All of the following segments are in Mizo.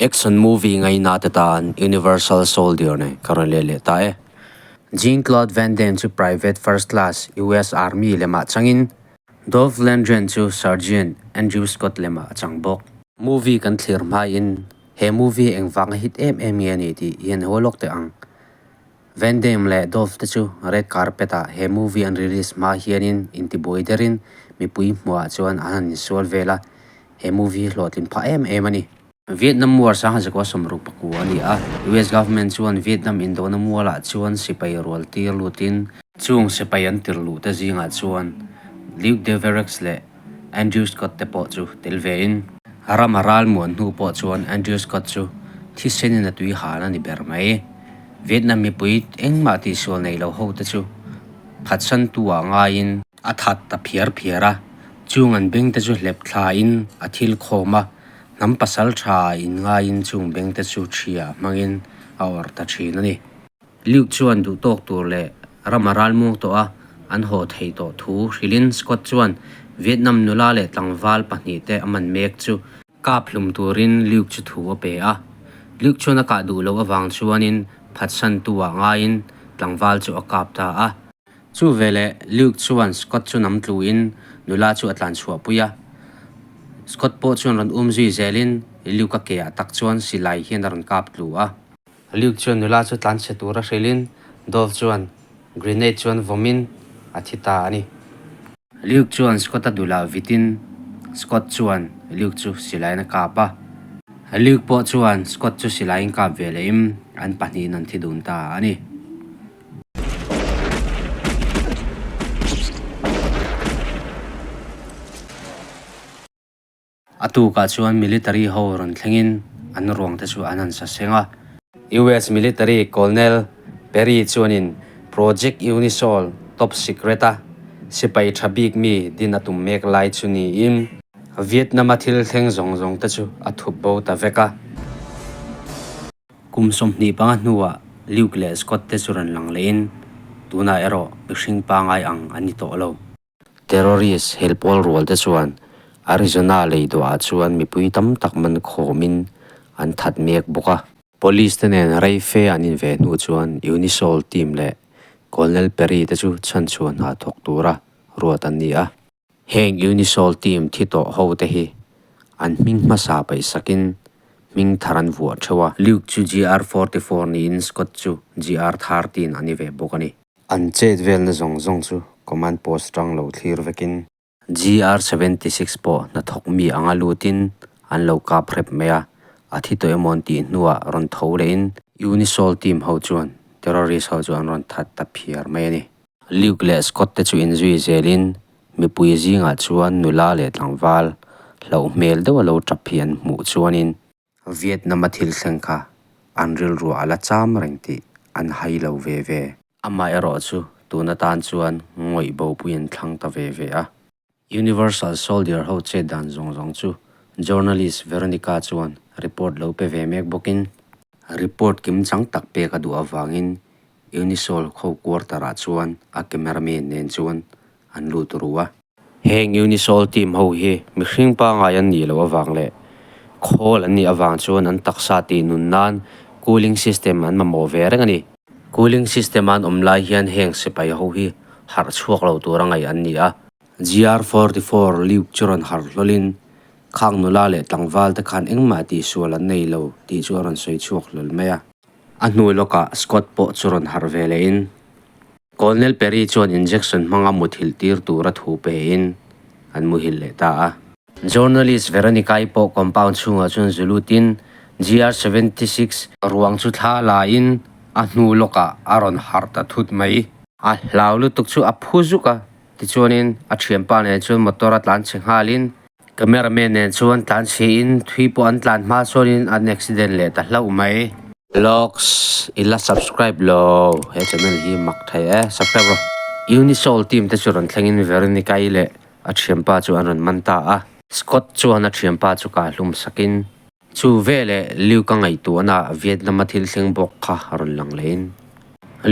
Action movie ngaina te tan Universal Soldier nen ka rawn let leh ta e. Jean Claude Van Damme chu Private First Class US Army lemah changin Dolph Lundgren chu Sergeant Andrew Scott lemah a chang bawk. Movie kan thlir hmain he movie engvanga hit em em nge a ni tih hi an haw lawk teh ang. Van Damme leh Dolph te chu red carpet ah he movie an release hma hianin intibuai derin mipui hmuhah chuan an han insual vel a, he movie hi hlawhtlin phah em em a ni. Vietnam War 1960 a ni a, US government chuan Vietnam indona mualah chuan sipai rual tir lutin, Chung sipai an tir luh te zingah chuan Luke Devereux leh Andrew Scott te pawh chu tel vein, ram a ral muan hnu pawh chuan Andrew Scott chu thisenin a tui hal a ni ber mai. Vietnam mipui engmah tihsual nei lo ho te chu phatsantu ah ngaiin, a that ta phiar phiar a, chung an beng te chu hlep thlain a thil khawm a, Hnam pasal tha inngaiin chung bengte chu ṭhia hmangin a awrh ta ṭhin a ni. Luke chuan duh tawk tur leh ram a ral muang tawh a, an haw thei tawh thu hrilhin Scott chuan Vietnam nula leh tlangval pahnihte a man mek chu kap hlum turin Luke chu thu a pe a. Luke chuan a kah duh loh avang chuanin phatsantu ah ngaiin tlangval chu a kap ta a. Chu veleh Luke chuan Scott chu nam tluin nula chu a tlan chhuah pui a. Scott pawh chuan rawn um zui zelin Luke a keah tak chuan silai hian a rawn kap tlu a. Luke chuan nula chu tlan chhe tura hrilhin Dolph chuan grenade chuan vawmin a thi ta a ni. Luke chuan Scott a dulah vitin Scott chuan Luke chu silaiin a kap a. Luke pawh chuan Scott chu silaiin kap ve lehin an pahnihin an thi dun ta a ni. A tukah chuan military ho rawn thlengin an ruang te chu an han sa seng a. US military Colonel Perry chuanin Project Unisol top secret a sipai tha bik mi din a tum mek lai chu niin Vietnam a thil thleng zawng zawng te chu a thup bo ta vek a. Kum 25 hnuah Luke leh Scott te chu rawn lang lehin tunah erawh mihring pangai ang an ni tawh lo. Terrorist helpawl rual te chuan Arizona lei duahah chuan mipui tam tak man khawmin an that mek bawk a. Police te nen rei fe an in ve hnu chuan Unisol team leh Colonel Perry te chu chhanchhuah hna thawk tura ruat an ni a. Heng Unisol team thi tawh ho te hi an hming hmasa paihsakin hming thar an vuah theuh a. Luke chu GR 44 niin Scott chu GR 13 a ni ve bawk a ni. An chet velna zawng zawng chu command post tang lo thlir vekin. GR 76 pawh hnathawk mi anga lutin an lo kap hrep mai a, a thi tawh emaw an tih hnuah rawn tho lehin Unisol team ho chuan terrorist ho chu an rawn that ta phiar mai a ni. Luke leh Scott te chu inzui zelin mipui zingah chuan nula leh tlangval hlauh hmel deuh a lo tap hi an hmuh chuanin Vietnam a thil thleng kha an rilruah a la cham reng tih an hai lo ve ve. Amaherawh chu tun atan chuan ngawih bopui an thlang ta ve ve a. Universal Soldier ho chet dan zawng zawng chu journalist Veronica chuan report lo pe ve mek bawkin, report kim chang tak pek a duh avangin Unisol ho quarter ah chuan a cameraman nen chuan an lut ru a. Heng Unisol team ho hi mihring pangai an nih loh avang leh khawl an nih avang chuan an taksa tih nun nan cooling system an mamawh ve reng a ni. Cooling system an awm lai hian heng sipai ho hi harh chhuak lo tura ngaih an ni a. GR 44 Luke chu rawn harh hlawlin khang nula leh tlangval te khan engmah tihsual an nei lo tih chu a rawn sawi chhuak hlawl mai a. A hnu lawkah Scott pawh chu rawn harh ve lehin Colonel Perry chuan injection hmanga muthilh tir tura thu pein an muhilh leh ta a. Journalist Veronica-i pawh compound chhungah chuan zu lutin GR 76 ruang chu thla lain a hnu lawkah a rawn harh ta thut mai. A hlau lutuk chu a phu zuk a, tichuanin a thianpa nen chuan motor a tlan chhe nghalin Cameraman nen chuan tlan chhiin thui pawh an tlan hma chuanin an accident leh ta hlauh mai. Vlogs i la subscribe lo he channel hi mak thei e subscribe rawh. Unisol team te chu rawn thlengin Veronica-i leh a thianpa chu an rawn man ta a. Scott chuan a thianpa chu kah hlum sakin chu veleh Luke-a ngaihtuahna Vietnam-a thil thleng bawk kha a rawn lang lehin.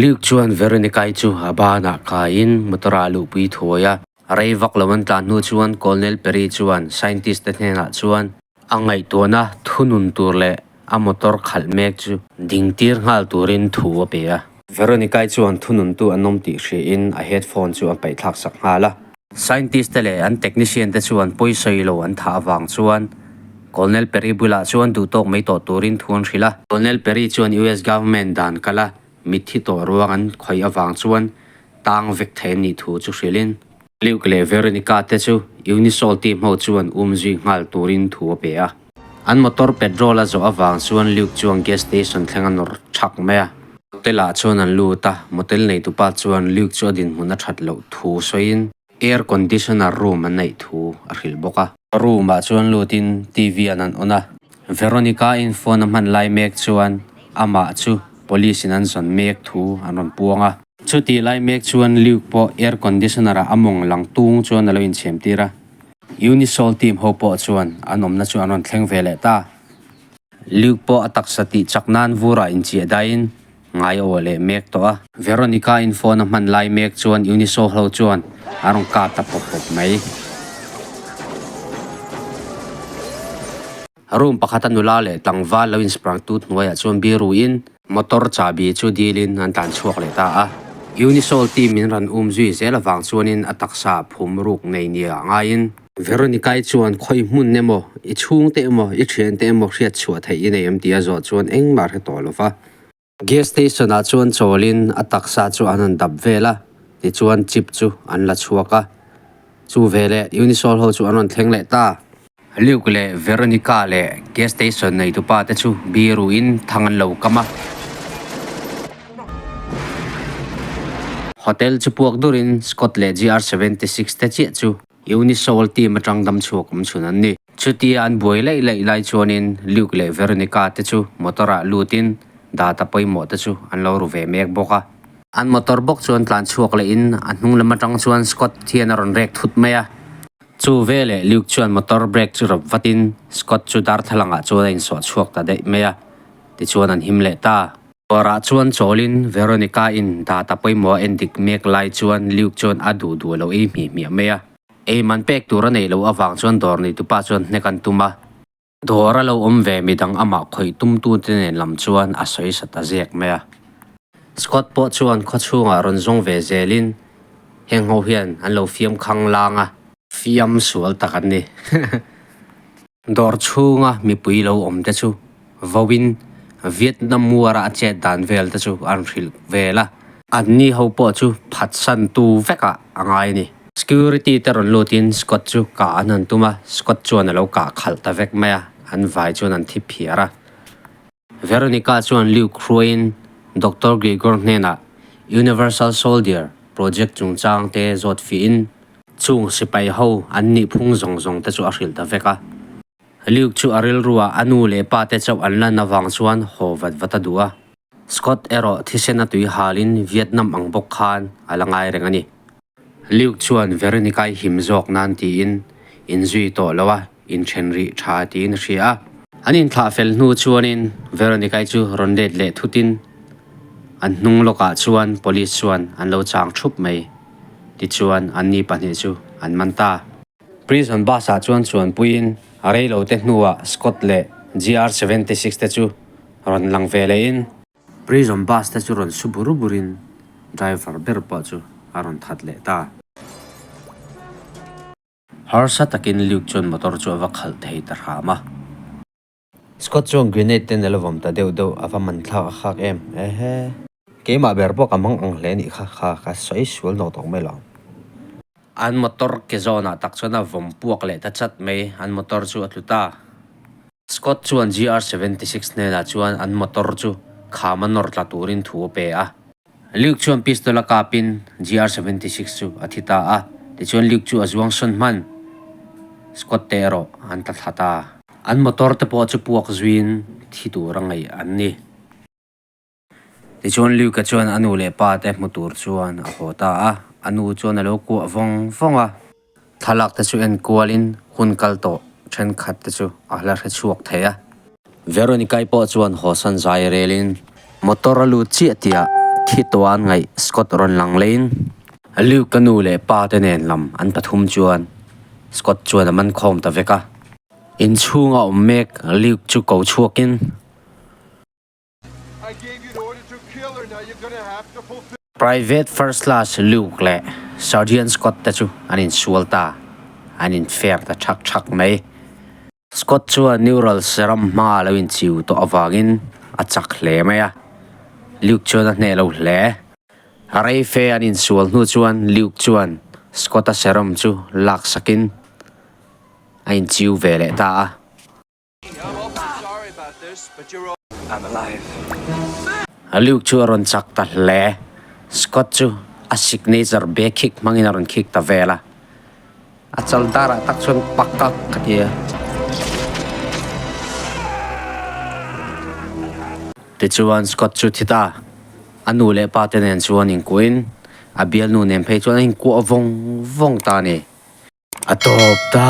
Luke chuan Veronica-i chu a banah kaiin motor-ah a luhpui thuai a. Rei vak lo an tlan hnu chuan Colonel Perry chuan scientist te hnenah chuan. A ngaihtuahna thunun tur leh a motor khalh mek chu dingtir nghal turin thu a pe a. Veronica-i chuan thununtu an awm tih hriain a headphone chu a paihthlak sak nghal a. Scientist te leh an technician te chuan pawisawi lo an thah avang chuan Colonel Perry bulah chuan duhtawk mai tawh turin thu an hrilh a. Colonel Perry chuan US government dan kal a mitthi tawh ruang an khawih avang chuan tang vek thei an nih thu chu hrilhin Luke leh Veronica te chu Unisol team ho chuan um zui nghal turin thu a pe a. An motor petrol a zawh avang chuan Luke chuan gas station thleng a nawr thak mai a. Motel ah chuan an lut a, motel neitupa chuan Luke chu a dinhmun a that loh thu sawiin air conditioner room an neih thu a hrilh bawk a. Room ah chuan lutin TV an an on a, Veronica in phone a hman lai mek chuan amah chu police in an zawn mek thu an rawn puang a. Chutih lai mek chuan Luke pawh air conditioner ah a mawng lang tung chuan a lo inchhem tir a. Unisol team ho pawh chuan an awmna chu an rawn thleng ve leh ta. Luke pawh a taksa tih chak nan vurah inchiah daiin ngai aw leh mek tawh a. Veronica in phone a hman lai mek chuan Unisol ho chuan a rawn kap ta pawp pawp mai. Room pakhata nula leh tlangval lo insprang tut hnuaiah chuan biruin motor chahbi chu dilin an tlan chhuak leh ta a. Unisol team in rawn um zui zel avang chuanin a taksa phum ruk nei nia ngaiin. Veronica-i chuan khawi hmun emaw, i chhungte emaw, i thiante emaw hriat chhuah theih i nei em tih a zawh chuan engmah hre tawh lo va. Gas station ah chuan chawlin a taksa chu an han dap vel a, tichuan chip chu an la chhuak a. Chu veleh Unisol ho chu an rawn thleng leh ta. Luke leh Veronica leh gas station neitupa te chu biruin thang an lo kam a. Hotel chu puak durin Scott leh GR 76 te chiah chu Unisol team atang dam chhuak awm chhun an ni. Chutia an buai laih laih lai chuanin Luke leh Veronica te chu motor ah lutin data pawimawh te chu an lo ru ve mek bawk a. An motor bawk chuan tlan chhuak lehin a hnung lam atang chuan Scott hian a rawn rek thut mai a. Chu veleh Luke chuan motor brake chu rawp vatin Scott chu darthlalang ah chuan a insawh chhuak ta daih mai a, tichuan an him leh ta. Dawrah chuan chawlin Veronica in data pawimawh a endik mek lai chuan Luke chuan a duh duh lo ei hmih hmiah mai a. Ei man pek tur a neih loh avang chuan dawr neitupa chuan hnek an tum a. Dawr a lo awm ve midang amah khawih tumtute nen lam chuan a sawi sa ta zek mai a. Scott pawh chuan khaw chhungah rawn zawng ve zelin heng ho hian an lo fiam khang lang a. Fiam sual tak an ni. Dawr chhunga mipui lo awm te chu vawin Vietnam War a chet dan vel te chu an hrilh vel a. Anni ho pawh chu phatsantu vekah a ngai a ni. Security te rawn lutin Scott chu kah an han tum a, Scott chuan a lo kah khalh ta vek mai a, an vai chuan an thi phiar a. Veronica chuan Luke hruaiin Doctor Gregor hnenah Universal Soldier project chungchang te zawt fihin chung sipai ho an nih phung zawng zawng te chu a hrilh ta vek a. Luke chu a rilruah a nu leh pa te chauh an lan avang chuan haw vat vat a duh a. Scott erawh thisen a tui halin Vietnam ang bawk khan a la ngai reng a ni. Luke chuan Veronica-i him zawk nan tiin inzui tawh lo a, inthen rih tha tiin a hria a. An inthlah fel hnu chuanin Veronica-i chu rawn let leh thutin an hnung lawkah chuan police chuan an lo chang thup mai. Tichuan anni pahnih chu an man ta. Prison bus ah chuan chuanpuiin a reilote hnuah Scott leh GR 76 te chu rawn lang ve lehin, Prison bus te chu rawn su bur burin driver ber pawh chu a rawn that leh ta. Harsa takin Luke chuan motor chu a va khalh thei ta hram a. Scott chuan grenade ten a la vawm ta deuh deuh a va man thlak a khak em ehe. Keimah ber pawh ka mang ang hle nih kha kha ka sawi sual nawk tawk mai lo. An motor ke zawnah tak chuan a vawm puak leh ta chat mai, an motor chu a tlu ta. Scott chuan GR 76 hnenah chuan an motor chu kham a nawr tla turin thu a pe a. Luke chuan pistol a kapin GR 76 chu a thi ta a, tichuan Luke chu a zuang sawn hman. Scott te erawh an tla thla ta. An motor te pawh chu puak zuiin thi tur a ngaih an ni. Tichuan Luke-a chuan a nu leh pa te hmu tur chuan a haw ta a, a nu chuan a lo kuah vawng vawng a. Thlalak te chu en kualin hun kal tawh thenkhat te chu a la hre chhuak thei a. Veronica-i pawh chuan hawsan zai relin motor a lut chiah tihah thi tuan ngaih Scott rawn lang leiin Luke-a nu leh pa te nen lam an pathum chuan Scott chuan a man khawm ta vek a. Inchhunga awm mek Luke chu ko chhuakin. Private First Class Luke leh Sergeant Scott te chu an insual ta, an infer ta thak thak mai. Scott chuan Neural Serum hma a lo inchiu tawh avangin a chak hle mai a, Luke chuan a hneh lo hle. A rei fe an insual hnu chuan Luke chuan Scott-a serum chu lak sakin a inchiu ve leh ta a. Luke chu a rawn chak ta hle. Scott chu a signature back kick hmangin a rawn kick ta vel a. A chal darah tak chuan pakak ka ti a. Tichuan Scott chu thi ta. A nu leh pa te nen chuan inkuahin a bialnu nen phei chuan a inkuah vawng vawng ta a ni. A tawp ta.